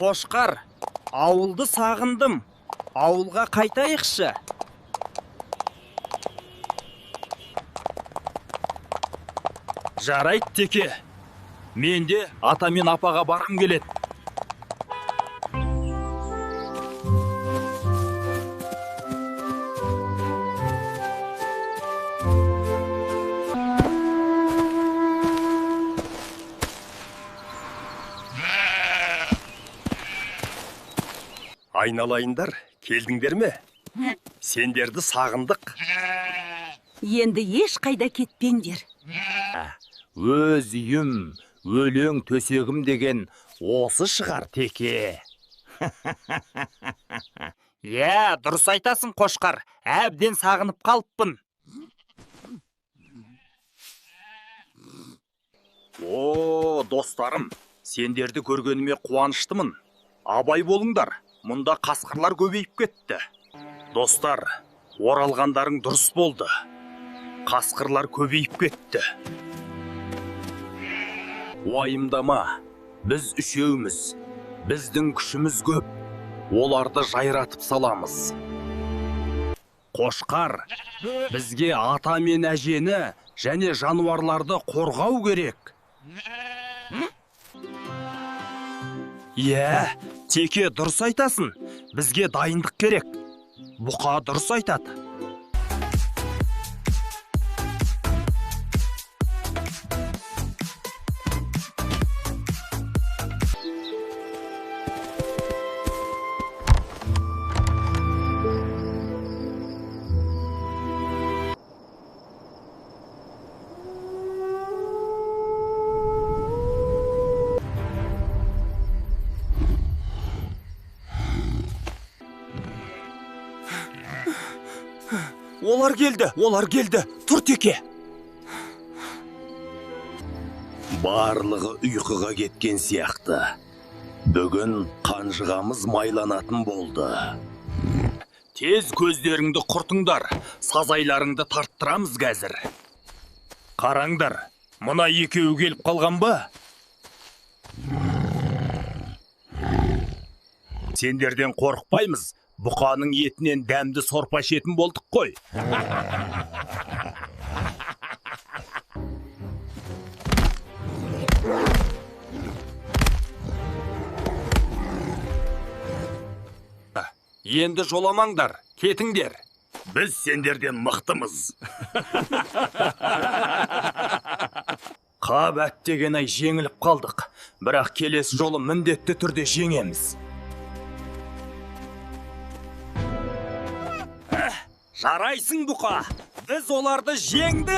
Қошқар, ауылды сағындым. Ауылға қайтайықшы. Жарайды, теке. Мен де ата мен апаға барғым келеді. Айналайындар, келдіңдер ме? Сендерді сағындық. Енді ешқайда кетпеңдер. Өз үйім, өлең төсегім деген осы шығар, теке. Иә, дұрыс айтасың, қошқар. Әбден сағынып қалыппын. О, достарым, сендерді көргеніме қуаныштымын. Абай болыңдар, мұнда қасқырлар көбейіп кетті. Достар, оралғандарың дұрыс болды. Қасқырлар көбейіп кетті. Уайымдама, біз үшеуміз. Біздің күшіміз көп. Оларды жайратып саламыз. Қошқар, бізге ата мен әжені және жануарларды қорғау керек. Иә, теке, дұрыс айтасың. Бізге дайындық керек. Бұқа дұрыс айтады. Олар келді, олар келді. Тұр, теке. Барлығы ұйқыға кеткен сияқты. Бүгін қанжығамыз майланатын болды. Тез көздеріңді құртыңдар, сазайларыңды тарттырамыз қазір. Қараңдар, мына екеуі келіп қалған ба? Сендерден қорықпаймыз. Бұқаның етінен дәмді сорпа ішетін болдық қой. Енді жоламаңдар, кетіңдер. Біз сендерден мықтымыз. Қап, әттеген ай, жеңіліп қалдық. Бірақ келесі жолы міндетті түрде жеңеміз. Жарайсың, бұқа. Біз оларды жеңдік.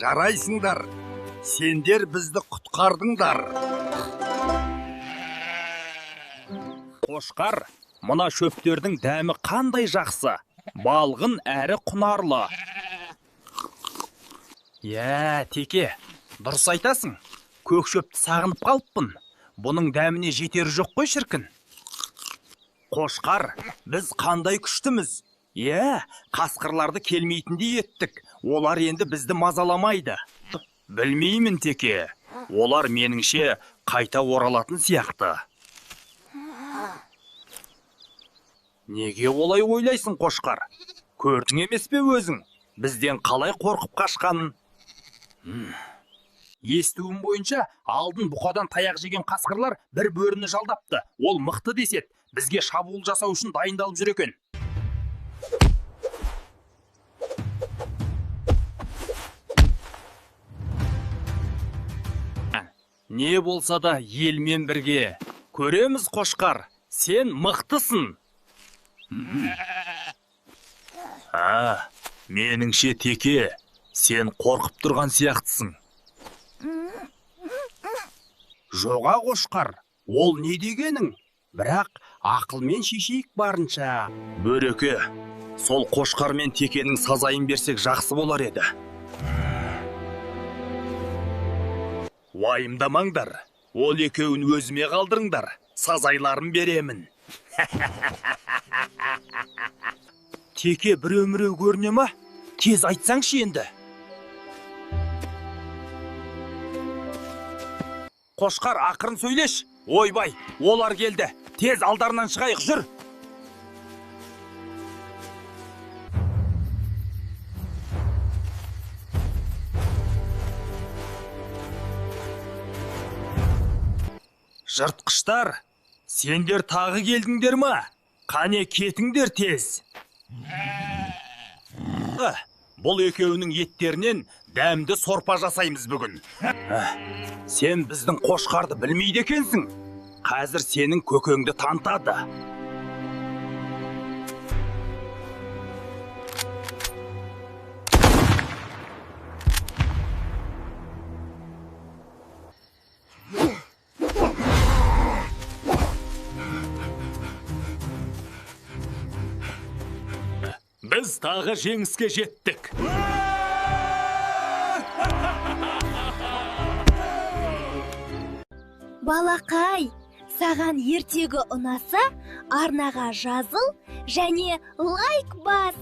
Жарайсыңдар. Сендер бізді құтқардыңдар. Қошқар, мына шөптердің дәмі қандай жақсы. Балғын әрі құнарлы. Иә, теке, дұрыс айтасың. Көк шөпті сағынып қалыппын. Бұның дәміне жетері жоқ қой, шіркін. Қошқар, біз қандай күштіміз. Иә, қасқырларды келмейтіндей еттік. Олар енді бізді мазаламайды. Білмеймін, теке. Олар меніңше қайта оралатын сияқты. Неге олай ойлайсың, қошқар? Көрдің емес пе өзің? Бізден қалай қорқып қашқанын? Естуім бойынша, алдын бұқадан таяқ жеген қасқырлар бір бөріні жалдапты. Ол мықты деседі. Бізге шабуыл жасау үшін дайындалып жүр екен. Не болса да елмен бірге. Көреміз, қошқар, сен мықтысың. А, меніңше, теке, сен қорқып тұрған сияқтысың. Жоға, қошқар, ол не дегенің? Бірақ ақылмен шешейік барынша. Бөреке, сол қошқар мен текенің сазайын берсек жақсы болар еді. Уайымдамаңдар, ол екеуін өзіме қалдырыңдар, сазайларын беремін. Теке біреу-міреу көріне ма? Тез айтсаңшы енді. Қошқар, ақырын сөйлеш. Ойбай, олар келді. Тез алдарынан шығайық, жүр. Жыртқыштар, сендер тағы келдіңдер ма? Қане, кетіңдер тез. Бұл екеуінің еттерінен дәмді сорпа жасаймыз бүгін. Сен біздің қошқарды білмейді екенсің. Қазір сенің көкеңді танытады. Біз тағы жеңіске жеттік. Балақай, саған ертегі ұнаса, арнаға жазыл және лайк бас.